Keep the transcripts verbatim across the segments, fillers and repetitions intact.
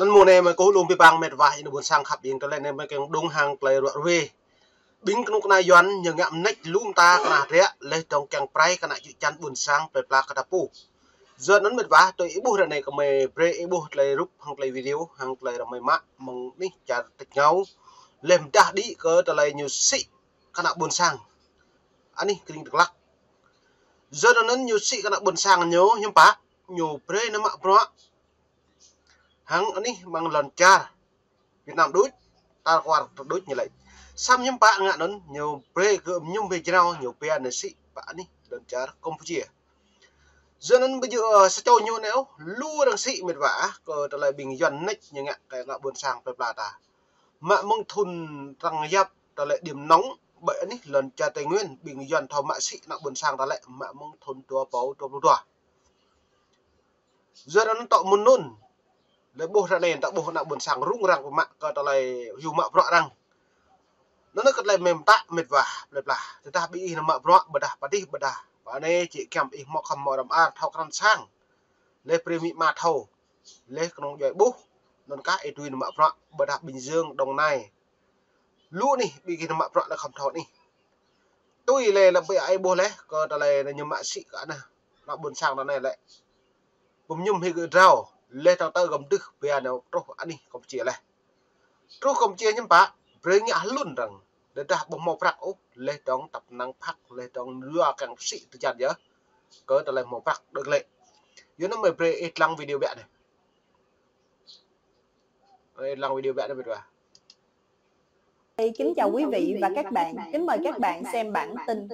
Anŭn mơ̆ng anai mơ̆ kâo lŏm pơpă mĕt wa ih ană ƀôn sang khăp ƀing tơlơi anai mơ̆ kiăng đŭng hăng tơlơi ruă ruê. Ƀing kơnuk kơna Yuan ñu ngă mơneč lŏm ta kơna hơdră, laih dơ̆ng kiăng pơrai kơna čư̆ čan ƀôn sang plơi pla kơ ta pô. Yua anŭn mĕt wa, tui ih ƀuh ră anai kơmơi brơi ih ƀuh tơlơi rup hăng tơlơi video hăng tơlơi ră mơi mă mơ̆ng anih čar tĕč ngao. Laih mơdah đĭ kơ tơlơi ñu sĭ kơna ƀôn sang anih kring tơklăk. Yua anŭn ñu sĭ kơna ƀôn sang ñu hiư̆m pă, ñu brơi nao mă bruă hăng anih mơ̆ng lŏn čar Việt Nam đôč, tal kuar đôč ñu lĕ. Samơ̆ hiư̆m pă ngă anŭn ñu brơi kơ mơñum bê jrao ñu pia nao sĭ pă anih lŏn čar Campuchia. Yua anŭn ƀu djơ̆, ơ, sa čô ñu anai ôh, lu arăng sĭ mĕt wa ah, kơ tơlơi ƀing Yuan mơneč ñu ngă kơ ană ƀôn sang plơi pla ta. Mă mơ̆ng thŭn arăng yap tơlơi điểm nóng ƀơi anih lŏn čar Tây Nguyên, ƀing Yuan thâo mă sĭ ană ƀôn sang ta lĕ, mă mơ̆ng thŭn dua rơbâo dua pluh dua. Yua anŭn tŏ mơ̆n anŭn. Lĕ ƀuh ră anai ta ƀuh ană ƀôn sang rŭng răng pơmă kơ tơlơi hyu mă bruă arăng. Anŭn kơ tơlơi mĕm ta mĕt wa plơi pla. Tơdah ƀing ih nao mă bruă ƀôdah pơdih ƀôdah pơ anai či kiăng ih hmâo khŏm hmâo răm ar thâo krăn sang. Laih brơi amĭ ama thâo. Laih kơnung djuai ƀuh. Anŭn kah ih tui nao mă bruă ƀôdah Bình Dương, Đồng Nai. Lu anih ƀing gih nao mă bruă anai khŏm thâo anih. Tui lĕ lĕ ƀing ih ƀuh laih kơ tơlơi anai ñu mă sĭ kơ ană, ană ƀôn sang ta anai lĕ. Pơmơñum hĭ gơ̆ jrao, laih dơ̆ng tơ găm dưh pia nao truh anih Campuchia laih. Truh Campuchia hiư̆m pă, brơi ngă hlŭn arăng. Tơdah ƀu hmâo prăk ôh, laih dơ̆ng tăp năng phak, laih dơ̆ng yua kiăng sĭ tơjan yơh. Kơ tơlơi hmâo prăk đơ̆ng lĕ. Yua anŭn mơi brơi ih lăng video ƀiă anai. Ih lăng video ƀiă anai mĕt wa. Kính chào quý vị và các bạn. Kính mời các bạn xem bản tin.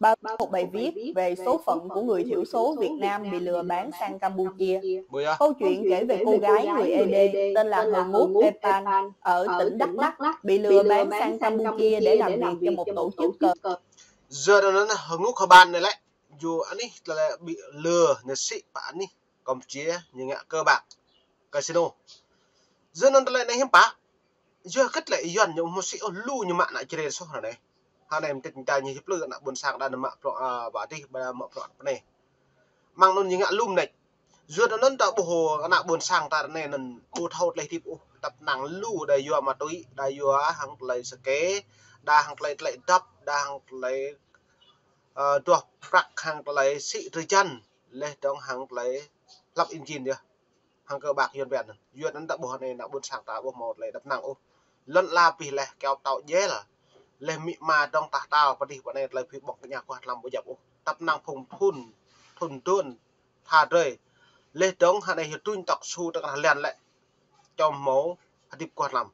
Báo một bài viết về số phận của người thiểu số Việt Nam bị lừa bán sang Campuchia. Ƀu yơh. Câu chuyện kể về cô gái người Ê Đê tên là Hơ Ngút Ê Pan ở tỉnh Đắk Lắk bị lừa bán sang Campuchia để làm việc cho một tổ chức cờ. Yua anŭn Hơ Ngút Ê Pan anai lĕ, yua anih tơlơi ƀu lơ ñu sĭ pă anih Campuchia ñu ngă cờ bạc, casino. Yua anŭn tơlơi anai hiư̆m pă, yua hơget lĕ Yuan ñu hmâo sĭ ôh, lu ñu mă ană Jrai soh ră anai. Hơnai mơ̆ng tĕč ta ñu hiư̆m plư ană ƀôn sang đa nao mă bruă, a, pơdih ƀôdah mă bruă pơ anai. Mơ̆ng anŭn ñu ngă lu mơneč. Yua anŭn ta ƀuh ană ƀôn sang ta ră anai anŭn ƀu thâo tơlơi hơdip ôh. Tăp năng lu đa yua ma túy, đa yua hăng tơlơi sake, đa hăng tơlơi tơlơi dăp, đa hăng tơlơi, ơ, duah prăk hăng tơlơi sĭ tơjan, laih dơ̆ng hăng tơlơi hlăp injin yơh. Hăng cờ bạc Yuan ƀiă anŭn. Yua anŭn ta ƀuh anai ană ƀôn sang ta ƀu hmâo tơlơi tăp năng ôh. Lŏn ala pih laih, kơyâo pơtâo djel. Laih amĭ ama dơ̆ng tah tal pơdih pơ anai tơlơi phi ƀơ̆ng kơ ñu kuah tlam ƀu djăp ôh. Tăp năng phung thŭn, thŭn dŭn, tha drơi. Laih dơ̆ng hơnai hyu tuñ tŏk su tơkra lian lĕ. Čom hmâo hơdip kuah tlam.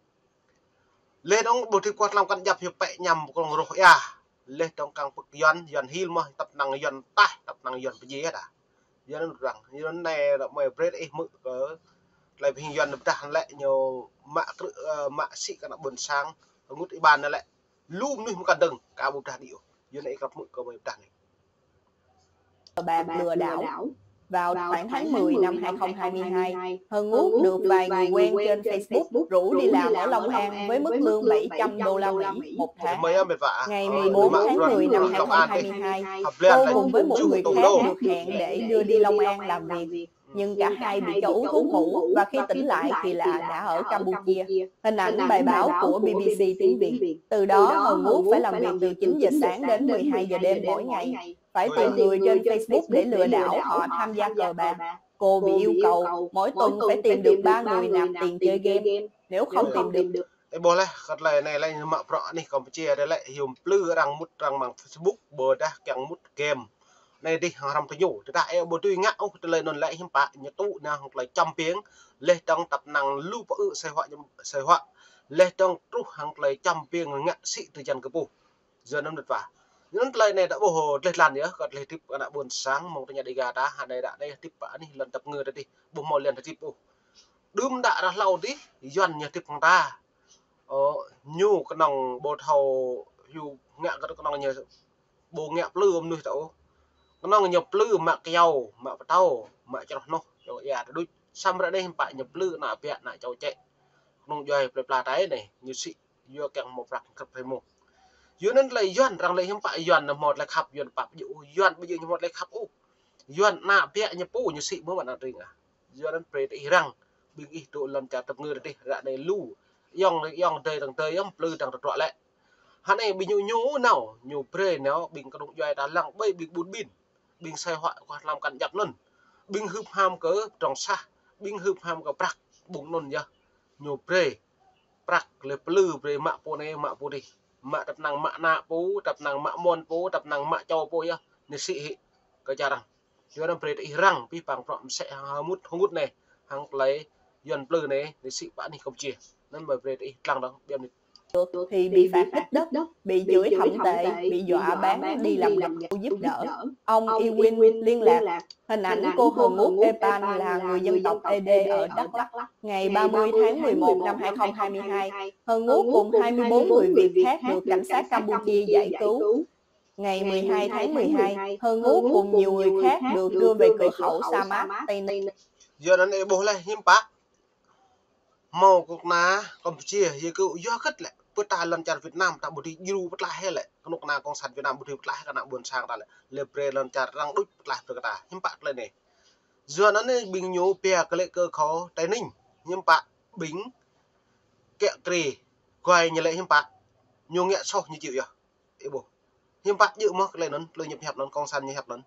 Laih dơ̆ng ƀu hơdip kuah tlam kăn djăp hyu pĕ ñăm kơnung roh ia. Laih dơ̆ng kiăng pơ̆k Yuan, Yuan hil mơ̆, tăp năng Yuan tah, tăp năng Yuan pơjê dah. Yuan anŭn răng, Yuan anai ră mơi brơi ih hmư̆ kơ tơlơi ƀing Yuan pơdah lĕ ñu mă krư̆, ơ, mă sĭ kơ ană ƀôn sang, Hơ Ngút Ê Pan anai lĕ. Lu mơnuih mơkăn dơ̆ng, ka ƀu pơdah đĭ ôh. Yuan anai ih krăp hmư̆ kơ mơi pơdah anai. Cờ bạc lừa đảo. Vào khoảng tháng mười năm hai không hai hai, Hơ Ngút được vài người quen trên Facebook rủ đi làm ở Long An với mức lương bảy trăm đô la Mỹ một tháng. Ngày mười bốn tháng mười năm hai không hai hai, cô cùng với một người khác được hẹn để đưa đi Long An làm việc. Nhưng cả hai bị cho uống thuốc ngủ và khi tỉnh lại thì là đã ở Campuchia. Hình ảnh bài báo của B B C tiếng Việt. Từ đó Hơ Ngút phải làm việc từ chín giờ sáng đến mười hai giờ đêm mỗi ngày. Phải tìm người trên Facebook để lừa đảo họ tham gia cờ bạc. Cô bị yêu cầu mỗi tuần phải tìm được ba người nạp tiền chơi game. Nếu không tìm được. Ih ƀuh laih, kơ tơlơi anai lĕ ñu mă bruă anih Campuchia anai lĕ, hyu plư arăng mŭt arăng mơ̆ng Facebook, ƀôdah kiăng mŭt game. Anai dih hăng hrăm tơ ñu. Tơdah ih ƀu tui ngă ôh tơlơi anŭn lĕ hiư̆m pă, ñu tŭ nao hăng tơlơi čăm piêng, laih dơ̆ng tăp năng lu pơ ư sai huă, sai huă. Laih dơ̆ng truh hăng tơlơi čăm piêng ngă sĭ tơjan kơ pô. Yua anŭn mĕt wa. Yua anŭn tơlơi anai ta ƀuh dleh dlan yơh, kơ tơlơi hơdip ană ƀôn sang mơ̆ng tơña Dega ta, hơnai ră anai hơdip pơ anih lŏn tăp ngơ ta dih, ƀu hmâo lŏn hơdip ôh. Đưm đă ră hlâo dih, Yuan ñu hơdip hăng ta. Ơ, ñu kơnơ̆ng ƀu thâo hyu ngă kơ kơnơ̆ng ñu ƀu ngă plư mơnuih ta ôh. Kơnơ̆ng ñu plư mă kơyâo, mă pơtâo, mă čroh noh, čô ia ta đôč. Samơ̆ ră anai hiư̆m pă ñu plư ană ƀiă, ană čô čĕ. Kơnung djuai plơi pla ta anai, ñu sĭ yua kiăng hmâo prăk kơp hrơi mông. Yua anŭn tơlơi Yuan, arăng lĕ hiư̆m pă Yuan nao hmâo tơlơi khăp, Yuan pap ƀu djơ̆ ôh, Yuan ƀu djơ̆ ñu hmâo tơlơi khăp ôh. Yuan ană ƀiă ñu pô ñu sĭ mơ̆ mă ană tring ah. Yua anŭn brơi ih răng. Ƀing ih dŏ lŏn čar tơpơngư rơdêh ră anai lu. Yŏng, yŏng dơi tơng dơi, yŏng plư tơng tơdruă lĕ. Hă anai ƀing ñu ñu nao, ñu brơi nao, ƀing kơnung djuai ta lăng ƀơi ƀing ƀun ƀin. Ƀing sai huă kơ hlăm kăn djăp anŭn. Ƀing hưp ham kơ trong sah, ƀing hưp ham kơ prăk ƀung anŭn yơh. Ñu brơi prăk lĕ plư brơi mă pô anai, mă pô adih. Mă tăp năng mă ană pô, tăp năng mă amôn pô, tăp năng mă čô pô yơh. Anai sĭ hĭ kơ čar arăng. Yua anŭn brơi tơ ih răng, pih păng prŏ mơsĕ hăng hơmŭt hơngut anai. Hăng tơlơi Yuan plư anai, anai sĭ pă anih Campuchia. Anŭn mơ̆ brơi tơ ih lăng dong, ƀiă mơnit. Được thì bị phạt ít đất, bị chửi thậm tệ, bị dọa bán đi làm gạch, Google Plus. Ông Y Win liên lạc. Hình ảnh cô Hơ Ngút Epan là người dân tộc Ê Đê ở Đắk Lắk. Ngày ba mươi tháng mười một năm hai không hai hai, Hơ Ngút cùng hai mươi bốn người Việt khác được cảnh sát Campuchia giải cứu. Ngày mười hai tháng mười hai, Hơ Ngút cùng nhiều người khác được đưa về cửa khẩu Sa Mát, Tây Ninh. Yua anŭn ih ƀuh laih hiư̆m pă. Hmâo kơnuk kơna Campuchia, yua kơ yua hơget lĕ, pơtă lŏn čar Việt Nam, ta ƀu dưi djru pơtlaih lĕ, kơnuk kơna cộng sản Việt Nam ƀu dưi pơtlaih kơ ană ƀôn sang ta lĕ, lĕ brơi lŏn čar arăng đôč pơtlaih brơi kơ ta, hiư̆m pă tơlơi anai. Yua anŭn ƀing ñu pia kơ lĕ kơ khâu Tây Ninh, hiư̆m pă ƀing kiă kriê, guai ñu lĕ hiư̆m pă, ñu ngă soh ñu chịu yơh. Ih ƀuh. Hiư̆m pă djơ̆ mơ̆ tơlơi anŭn, tơlơi ñu pơhiăp anŭn, cộng sản ñu hiăp anŭn.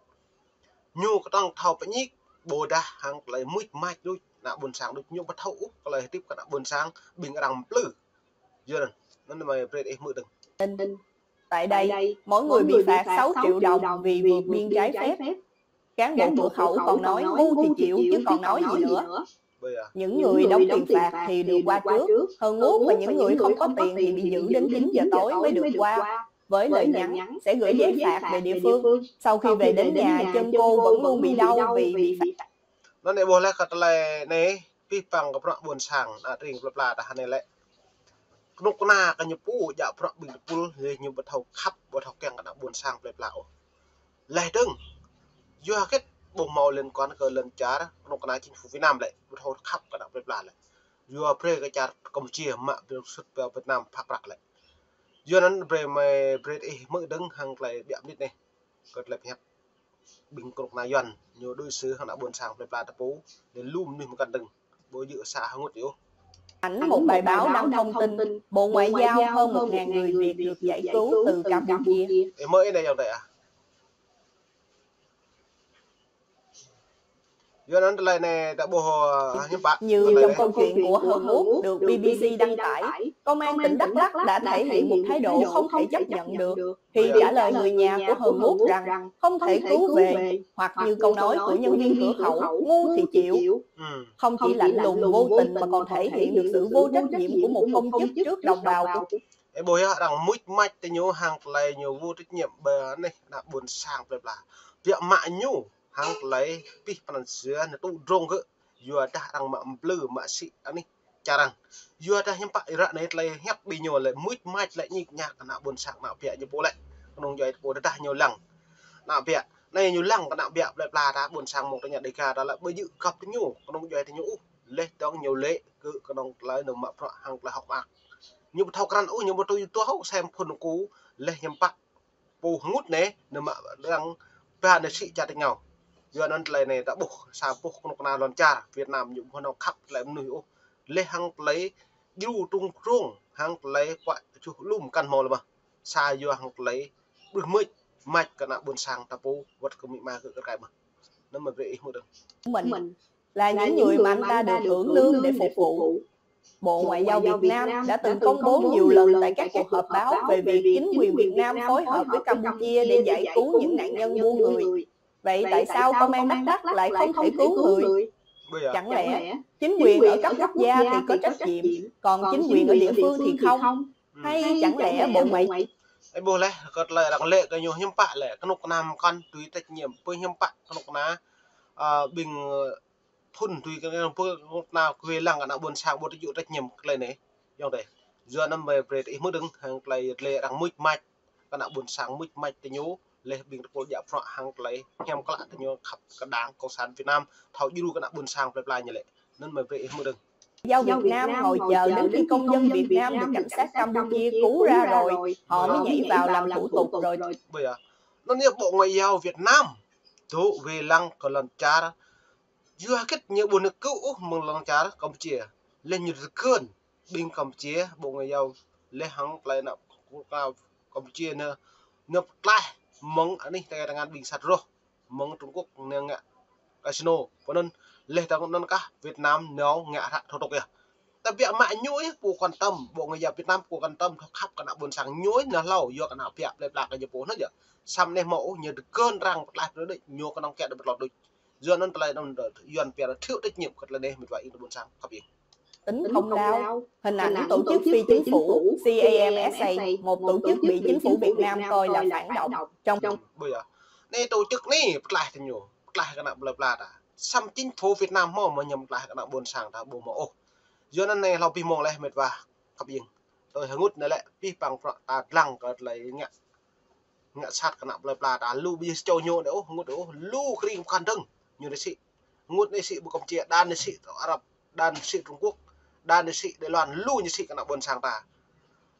Ñu kơtang thâo pơñik, ƀôdah hăng tơlơi mưč mač đôč, ană ƀôn sang đôč, ñu ƀu thâo ôh tơlơi hơdip kơ ană ƀôn sang, ƀing arăng plư. Yua anŭn, anŭn mơ̆ brơi ih hmư̆ dơ̆ng. Tại đây, mỗi người bị phạt sáu triệu đồng vì vượt biên trái phép. Cán bộ cửa khẩu còn nói ngu thì chịu chứ còn nói gì nữa. Những người đóng tiền phạt thì được qua trước, Hơ Ngút và những người không có tiền thì bị giữ đến chín giờ tối mới được qua, với lời nhắn sẽ gửi giấy phạt về địa phương. Sau khi về đến nhà, chân cô vẫn luôn bị đau vì bị phạt. Anŭn ih ƀuh laih kơ tơlơi anai, pih păng kơ prăk ƀôn sang, ană tring plơi pla ta hơnai lĕ. Kơnuk kơna kơ ñu pô, djă prăk ƀing tơpul, lĕ ñu ƀu thâo khăp, ƀu thâo kiăng kơ ană ƀôn sang plơi pla ôh. Laih dơ̆ng, yua hơget ƀu hmâo liên quan kơ lŏn čar, kơnuk kơna chính phủ Việt Nam lĕ, ƀu thâo khăp kơ ană plơi pla lĕ. Yua brơi kơ čar Campuchia mă ƀing sut pơ Việt Nam phak prăk lĕ. Yua anŭn brơi mơ̆ brơi ih hmư̆ dơ̆ng hăng tơlơi ƀiă mơnit anai. Kơ tơlơi pơhiăp ƀing kơnuk kơna Yuan, ñu đối xử hăng ană ƀôn sang plơi pla ta pô, lĕ lu mơnuih mơkăn dơ̆ng, ƀu djơ̆ sa hơngut ôh. Ảnh một bài báo đăng thông tin, Bộ Ngoại giao hơn một ngàn người Việt được giải cứu từ Campuchia. Ih mơ̆ ih anai yua anŭn tơi ah. Yua anŭn tơlơi anai ta ƀuh, ơ, hiư̆m pă. Như trong câu chuyện của Hơ Ngút được B B C đăng tải, công an tỉnh Đắk Lắk đã thể hiện một thái độ không thể chấp nhận được khi trả lời người nhà của Hơ Ngút rằng không thể cứu về, hoặc như câu nói của nhân viên cửa khẩu, ngu thì chịu. Không chỉ lạnh lùng vô tình mà còn thể hiện được sự vô trách nhiệm của một công chức trước đồng bào. Ih ƀuh yơh, arăng mưč mač tơ ñu hăng tơlơi ñu vô trách nhiệm ƀơi anai, ană ƀôn sang plơi pla. Biă mă ñu hăng tơlơi pih pran jua ñu tŭ drông gơ̆. Yua dah arăng mă mplư, mă sĭ anih čar arăng. Yua dah hiư̆m pă ră anai tơlơi hiăp ƀing ñu lĕ mưč mač lĕ ñik ñak kơ ană ƀôn sang ană biă ñu pô lĕ. Kơnung djuai ta pô dah ñu lăng. Ană biă. Anai ñu lăng kơ ană biă plơi pla ta ƀôn sang mơ̆ng tơña Dêga ta lĕ ƀu djơ̆ găp tơ ñu. Kơnung djuai tơ ñu ôh. Laih dơ̆ng ñu lĕ kơ kơnung tơlơi ñu mă prăk hăng tơlơi hơ̆k mơak. Ñu ƀu thâo krăn ôh, ñu ƀu tui tuah ôh, sem phŭn kơ laih hiư̆m pă pô hơngut anai, ñu mă arăng ba anai sĭ čar tơngao. Yua anŭn tơlơi anai ta ƀuh, sa boh kơnuk kơna lŏn čar Việt Nam ñu ƀu hmâo khăp tơlơi mơnuih ôh. Laih hăng tơlơi djru trŭng trông, hăng tơlơi pă čuh lum kăn hmâo lĕ mơ̆. Sa yua hăng tơlơi ƀrưh mưč mač kơ ană ƀôn sang ta pô, wơ̆t kơ amĭ ama kơ kơ kai mơ̆. Anŭn mơ̆ brơi ih hmư̆ dơ̆ng. Mình là những người mà anh ta được hưởng lương để phục vụ. Bộ Ngoại giao Việt Nam đã từng công bố nhiều lần tại các cuộc họp báo về việc chính quyền Việt Nam phối hợp với Campuchia để giải cứu những nạn nhân buôn người. Vậy tại sao công an Đắk Lắk lại không thể cứu người? Bây giờ Chẳng lẽ chính quyền ở cấp quốc gia thì có trách nhiệm, còn chính quyền ở địa phương thì không? Hay chẳng lẽ Bộ Ngoại Ih ƀuh laih, kơ tơlơi arăng lĕ kơ ñu hiư̆m pă lĕ, kơnuk kơna mơkăn tui trách nhiệm, pơ hiư̆m pă kơnuk kơna, ơ, ƀing, ơ, thŭn tui kơnuk kơna kơ wai lăng kơ ană ƀôn sang ƀu tơjuă trách nhiệm kơ tơlơi anai. Yua anŭn tơlơi brơi ih hmư̆ dơ̆ng, hăng tơlơi lĕ arăng mưč mač, kơ ană ƀôn sang mưč mač tơ ñu, laih ƀing tơpul djă prăk hăng tơlơi hiam klă tơ ñu khăp kơ Đảng Cộng sản Việt Nam, thâo djru kơ ană ƀôn sang plơi pla ñu lĕ. Anŭn mơ̆ brơi ih hmư̆ dơ̆ng. Giao Việt Nam ngồi chờ đến khi công dân Việt Nam được cảnh sát Campuchia cứu ra rồi, họ mới nhảy vào làm thủ tục rồi. Bây giờ, anŭn yơh Bộ Ngoại giao Việt Nam dŏ wai lăng kơ lŏn čar Yua hơget ñu ƀu nao kơ ôh mơ̆ng lŏn čar Kampuchia. Leh ñu tơgŭn ƀing Kampuchia, Bộ Ngoại giao, leh hăng tơlơi ană Kampuchia ñu, ñu pơtlaih mơ̆ng anih tơkai tơngan ƀing sat rŏh mơ̆ng Trung Quốc ñu ngă casino. Pơ anŭn leh tơ̆ng anŭn kah Việt Nam ñu ngă hră thô tục yơh. Tơbiă mă ñu yơh ƀu quan tâm, Bộ Ngoại giao Việt Nam ƀu quan tâm thâo khăp kơ ană ƀôn sang ñu yơh, ñu hlâo yua kơ ană biă plơi pla kơ ñu pô anŭn yơh. Samơ̆ anai hmâo ôh, ñu tơgŭn arăng pơtlaih brơi đôč, ñu kơnơ̆ng kiăng đôč pơtlot đôč. Yua anŭn tơlơi anŭn Yuan pia là thiếu trách nhiệm kơ tơlơi anai mĕt wa ing tơ ƀôn sang khăp ing. Tính không đau. Hình ảnh tổ chức phi chính phủ C A M S A, một tổ chức bị chính phủ Việt Nam coi là phản động. Trong Ƀu yơh. Anai tổ chức anai pơtlaih tơ ñu, pơtlaih kơ ană plơi pla ta. Samơ̆ chính phủ Việt Nam hmâo mơ̆ ñu pơtlaih kơ ană ƀôn sang ta ƀu hmâo ôh. Yua anŭn anai hlâo abih mông leh mĕt wa khăp ing. Tui hơngŭt anai lĕ abih bang prăk ta lăng kơ tơlơi ngă, ngă sat kơ ană plơi pla ta lu ƀu djơ̆ sa čô ñu đôč ôh, hơngŭt đôč ôh, lu kơring pơkŏn dơ̆ng ñu đôč sĭ. Hơngŭt anai sĭ ƀu Kampuchia, đa anai sĭ Arab, đa anai sĭ Trung Quốc, đa anai sĭ Đài Loan, lu ñu sĭ kơ ană ƀôn sang ta.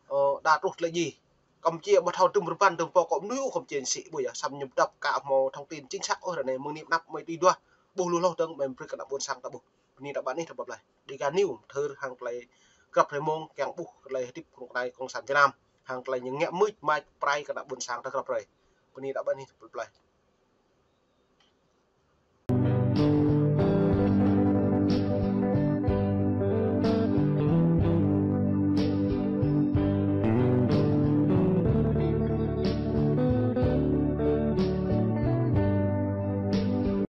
Ơ, đa truh tơlơi djai. Kampuchia ƀu thâo tŭm rơbăn tŭm pô kơ mơnuih ôh Kampuchia ñu sĭ ƀu yơh, samơ̆ ñu pơdŏp ka hmâo thông tin chính xác ôh ră anai mơ̆ng anai pơ anăp mơi tui duah. Ƀuh lu hloh dơ̆ng mơi brơi kơ ană ƀôn sang ta ƀuh. Bơni ta ƀă anih ta pơplih. Dega News, thâo hăng tơlơi grăp hrơi mông kiăng ƀuh tơlơi hơdip kơnuk kơna Cộng sản Việt Nam. Hăng tơlơi ñu ngă mưč mač pơrai kơ ană ƀôn sang ta grăp hrơi. Bơni ta ƀă anih ta pơplih.